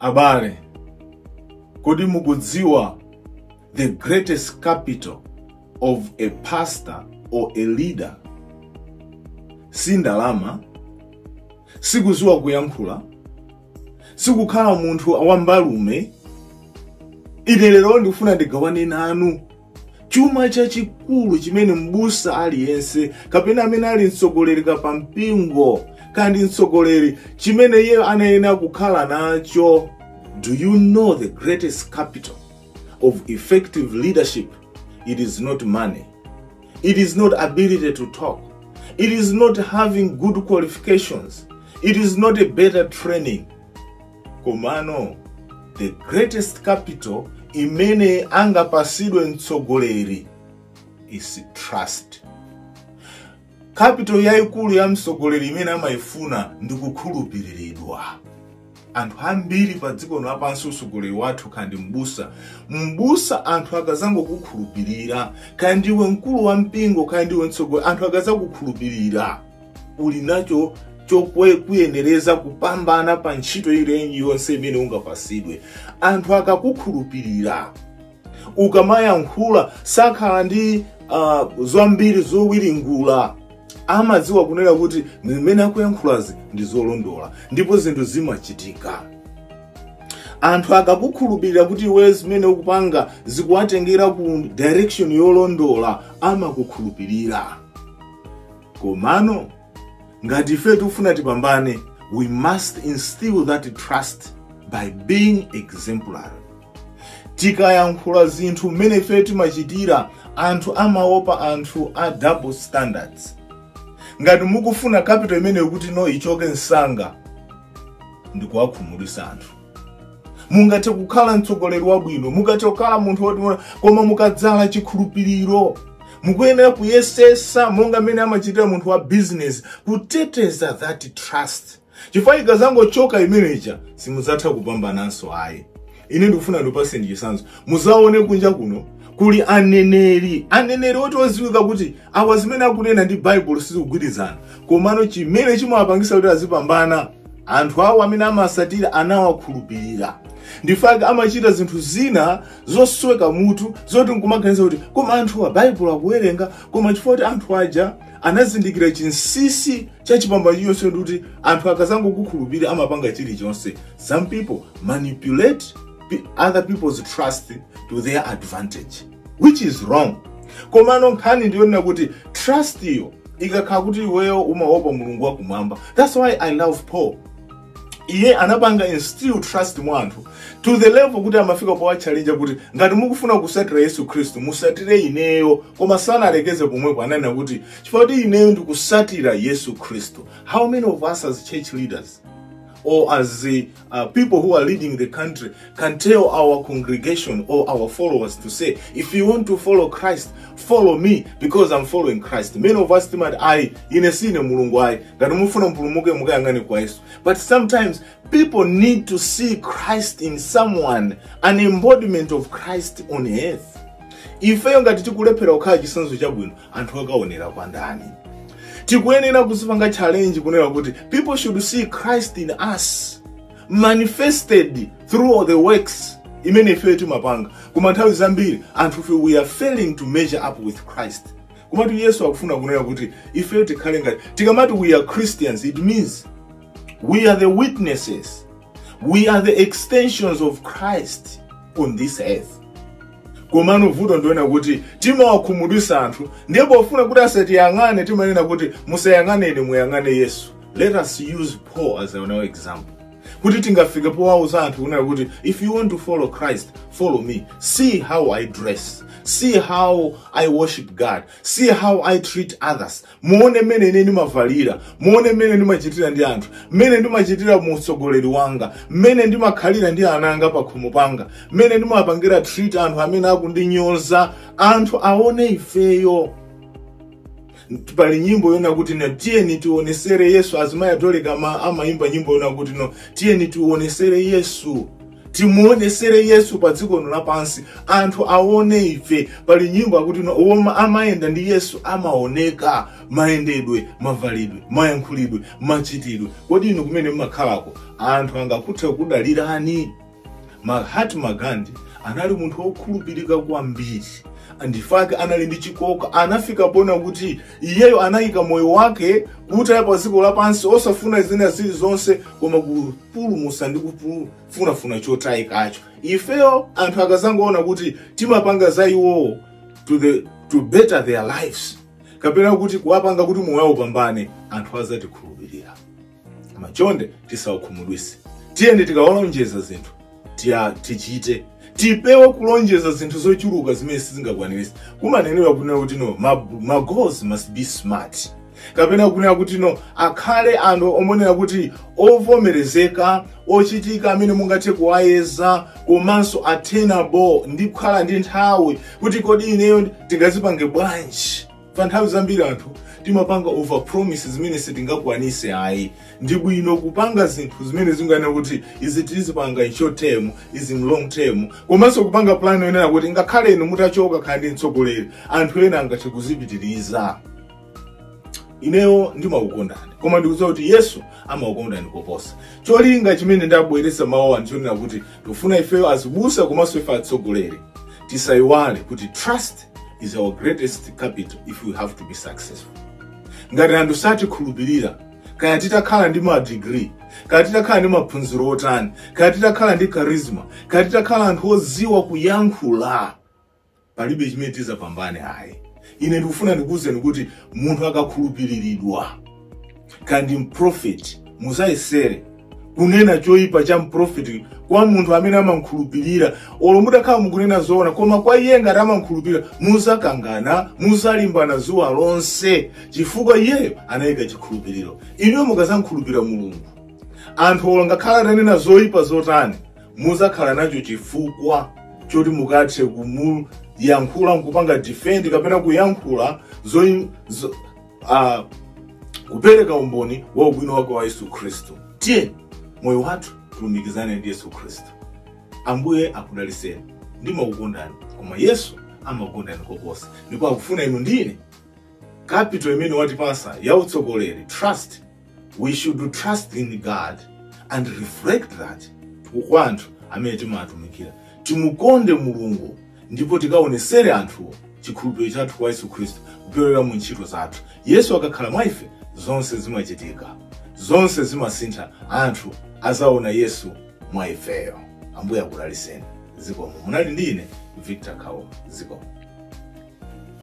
Abale, kodi mukudziwa the greatest capital of a pastor or a leader si ndalama, sikudziwa kuyankhula, sikukhala munthu wambalume? Ine lero ndikufuna ndigawane nanu chuma chachikulu chimene mbusa aliyense kapena amene ali mtsogoleri pa mpingo kandi mtsogoleri chimene iye anayenera kukhala nacho. Do you know the greatest capital of effective leadership? It is not money, it is not ability to talk, it is not having good qualifications, it is not a better training. Komano the greatest capital imene angapasidwe mtsogoleri is trust. Capital yayikulu ya mtsogoleri imene amayifuna ndi kukhulupiriridwa. Anthu ambiri pa dziko lapansi, utsogoleri wathu kandi mbusa, mbusa, anthu akazangokukhulupirira, kandi ndiwe mkulu wa mpingo, kandi ndiwe mtsogoleri, anthu akazakukhulupirira, uli nacho chokuyenereza kupambana pa ntchito iliyonse imene ungapasidwe. Anthu akakukhulupirira, ukamayankhula sakhala ndi zambiri zowiringula, amadziwa kunena kuti zimene akuyankhulazi ndi zolondola ndipo zinthu zimachitika. Anthu akakukhulupirira kuti iwe zimene ukupanga zikuwatengera ku direction yolondola, amakukhulupirira. Komano ngati ife tikufuna tipambane, we must instill that trust by being exemplary. Tikayankhula zinthu mmene ife timachitira, anthu amaopa anthu a double standards. Ngati mukufuna capital imeneyo kuti no ichoke msanga, ndikuwakhumudwitsa anthu. Mungathe kukhala mtsogoleri wabwino, mungathe kukhala munthu woti, koma mukadzala chikhulupiriro, mukuyenera kuyesesa monga mmene amachitira munthu wa business kuteteza that trust, chifukwa ikazangochoka imeneja, simudzatha kupambananso ayi. Ine ndikufuna ndipaseni chitsanzo. Muzaone kunja kuno kuli aneneri, aneneri oti oziwika kuti awa zimene akunena ndi Baibulo sizikugwirizana, komano chimene chimawapangisa kuti azipambana, anthu awo amene amasatira anawakhulupirira. Ndifake amachita zinthu zina zosweka mutu zoti nkumaganiza kuti koma anthuwa Baibulo akuwerenga, koma chifukwa kuti anthu aja anazindikira chinsinsi cha chipambano chilichonse, ndikuti anthu akazangokukhulupirira amapanga chilichonse. Some people manipulate other people's trust to their advantage, which is wrong. Komano nkhani ndiyonena kuti trust iyo ikakhala kuti iweyo umaopa Mulungu wakumwamba. That's why I love Paul. Iye anapanga instill trust mwa anthu to the level kuti amafika powatchalenja kuti ngati mukufuna kusatira Yesu Khristu, musatire ineyo. Koma sanalekeze pomwepo, ananena kuti chifukwa kuti ineyo ndikusatira Yesu Khristu. How many of us as church leaders or as the people who are leading the country can tell our congregation or our followers to say, "If you want to follow Christ, follow me because I'm following Christ"? Many of us timati, "Ayi, ine sine Mulungu ayi, ngati mufuna mpulumuke mukayang'ane kwa Yesu." But sometimes people need to see Christ in someone, an embodiment of Christ on earth. Ifeyo ngati tikulephera kukhala chitsanzo chabwino, anthu akaonera kwa ndani? Tikuyenera kuzipanga challenge kunena kuti people should see Christ in us manifested through the works imene ifeyo timapanga. Koma nthawi zambiri anthu ife we are failing to measure up with Christ. Komatu Yesu akufuna kunena kuti ifeyo tikhale ngati, tikamati we are Christians, it means we are the witnesses, we are the extensions of Christ on this earth. Komano vuto ndiona kuti timawakhumudwitsa anthu, ndiye pofuna kuti asatiyang'ane timanena kuti musayang'ane ine, muyang'ane Yesu. Let us use Paul as our example kuti tingafike powauza anthu kunena kuti if you want to follow Christ, follow me. See how I dress, see how I worship God, see how I treat others. Muone mmene ine ndimavalira, muone mmene ndimachitira ndi anthu, mmene ndimachitira mu utsogoleri wanga, mmene ndimakhalira ndi ana anga pa khomo panga, mmene ndimapangira treat anthu amene akundinyoza. Anthu aone ifeyo. Pali nyimbo yona kuti no, tiyeni tionesere Yesu. Azimayi atolika amayimba nyimbo yona kuti no, tiyeni tionesere Yesu, tiyeni tionesere Yesu. Timuonesere Yesu pa dziko lino lapansi, anthu aone ife. Pali nyimbo akuti no, omwe amayenda ndi Yesu amaoneka mayendedwe, mavalidwe, mayankhulidwe, machitidwe. Kodi inu kumene mmakhalako anthu angakuthe kudalirani? Mahatma Gandhi anali munthu wokhulupirika kwambiri, andifake anali ndi chikoka. Anafika pona kuti iyeyo anayika moyo wake kuti pa dziko lapansi, osafuna zina zilizonse koma kupulumutsa ndi kufunafuna chotayikacho. Ifeyo anthu akazangoona kuti timapanga za iwowo to better their lives, kapena kuti kuwapanga kuti moyo wawo upambane, anthu azatikhulupirira. Machonde, tisawukhumudwise. Tiyeni tikawalonjeza zinthu tichite, tipewe kulonjeza zinthu zochuluka zimene sizingakwaniritse. Kumanenera kunena kuti no, ma goals must be smart, kapena kunena kuti no, akhale anthu omonera kuti ovomerezeka, ochitika, amene mungathe kuwayeza, komanso attainable, ndi kukhala ndi nthawi kuti kodi ineyo tingazipange bwanji. Pa nthawi zambiri anthu timapanga over promise zimene sitingakwanise. Ayi, ndi bwino kupanga zinthu zimene zinganena kuti izi tizipanga in short term, izi in long term, komanso kupanga plan yonena kuti ngakhale inu mutachoka, khala ndi mtsogoleri, anthu ena angathe kuzipitiriza. Ineyo ndimakukondani, koma ndikudziwa kuti Yesu amakukondani koposa. Cholinga chimene ndabweretsa mawu anthu chonena kuti tikufuna ifeyo azibusa komanso ife atsogoleri tisayiwale kuti trust is our greatest capital if we have to be successful. Ngati anthu satikhulupirira, kaya titakhala ndi ma degree, kaya titakhala ndi maphunziro otani, kaya titakhala ndi charisma, kaya titakhala anthu oziwa kuyankhula, palibe chimene tizapambane ayi. Ine ndikufuna ndikuwuzeni kuti munthu akakhulupiriridwa, kandi mprofeti, muzayesere kunena choyipa cha mprofeti kwa munthu amene amankhulupirira. Olo mutakhala mukunena zoona, koma kwa iye ngati amankhulupirira, muzakangana, muzalimbana zuwa lonse, chifukwa iyeyo anayika chikhulupiriro. Inuyo mukazankhulupirira Mulungu, anthu olo ngakhala atanena zoyipa zotani, muzakhala nacho chifukwa choti mukathe kumuyankhula nkupanga defend, kapena kuyankhula kupereka umboni wa ubwino wake wa Yesu Khristu. Tiye moyo wathu tilumikizane ndi Yesu Khristu. Ambuye akudaliseni. Ndimakukondani, koma Yesu amakukondani koposa, ndipo akufuna inu ndine capital imene watipasa ya utsogoleri, trust. We should trust in God and reflect that kwa anthu amene timawatumikira. Timukonde Mulungu ndipo tikaonesere anthuwo chikhulupiriro chathu kwa Yesu Khristu kupyolera mu ntchito zathu. Yesu akakhala mwa ife, zonse zimachitika, zonse zimasintha. Anthu azaona Yesu mwa ifeyo. Ambuye akudaliseni. Zikomo. Munali ndi ine, Victor Kawo. Zikomo.